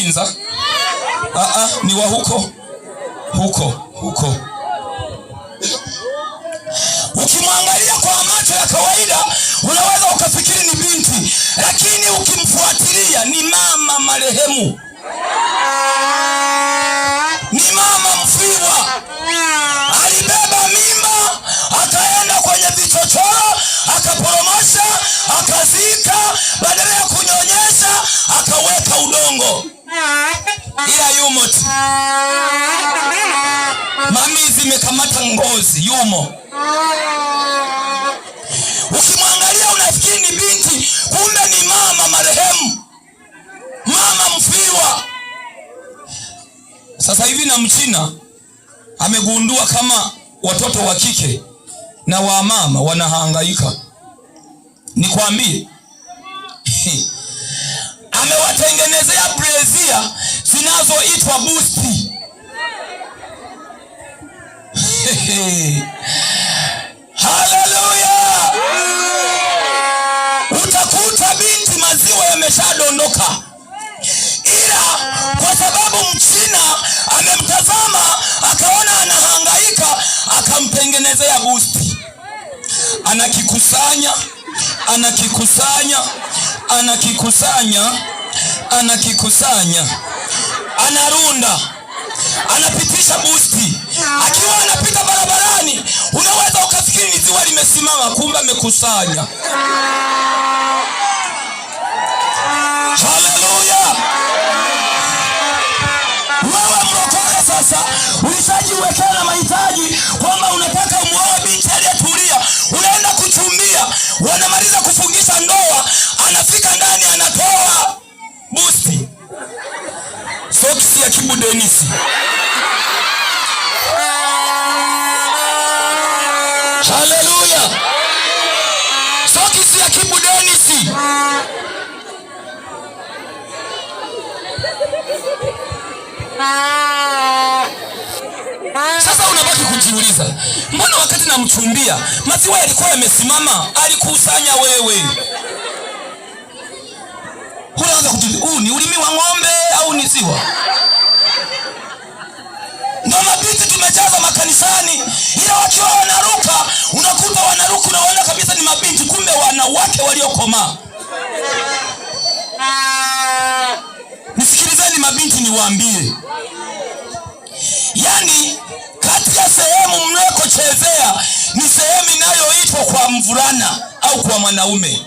Uvinza. Aa, ni wa huko huko huko. Ukimwangalia kwa macho ya kawaida unaweza ukafikiri ni binti, lakini ukimfuatilia ni mama marehemu, ni mama mfiwa. Alibeba mimba akaenda kwenye vichochoro akaporomosha, akazika, badala ya kunyonyesha akaweka udongo, ila yumo tu. Mamizi imekamata ngozi, yumo. Ukimwangalia unafikiri ni binti, kumbe ni mama marehemu, mama mfiwa. Sasa hivi na Mchina amegundua kama watoto wa kike na wa mama wanahangaika. Nikwambie, amewatengenezea brezia zinazoitwa busti. Haleluya! Utakuta binti maziwa yameshadondoka, ila kwa sababu Mchina amemtazama akaona anahangaika, akamtengenezea busti, anakikusanya anakikusanya anakikusanya anakikusanya, anarunda, anapitisha busti. Akiwa anapita barabarani, unaweza ukafikiri ni ziwa limesimama, kumbe amekusanya. Haleluya! Wewe mlokole sasa ulishajiwekea na mahitaji kwamba unataka umuoe binti aliyetulia, unaenda kuchumbia, wanamaliza kufungisha ndoa, anafika ndani anatoa busti, soksi ya Kibu Denisi. Haleluya! Soksi ya Kibu Denisi. Sasa unabaki kujiuliza, mbona wakati namchumbia maziwa yalikuwa yamesimama? Alikusanya wewe. Unaanza kujiuliza, huu ni ulimi wa ng'ombe au ni ziwa? Ndo mabinti tumejaza makanisani, ila wakiwa wanaruka unakuta wanaruka, unaona kabisa ni mabinti, kumbe wanawake waliokomaa. Nisikilizeni mabinti, niwaambie, yaani kati ya sehemu mnakochezea ni sehemu inayoitwa kwa mvulana au kwa mwanaume.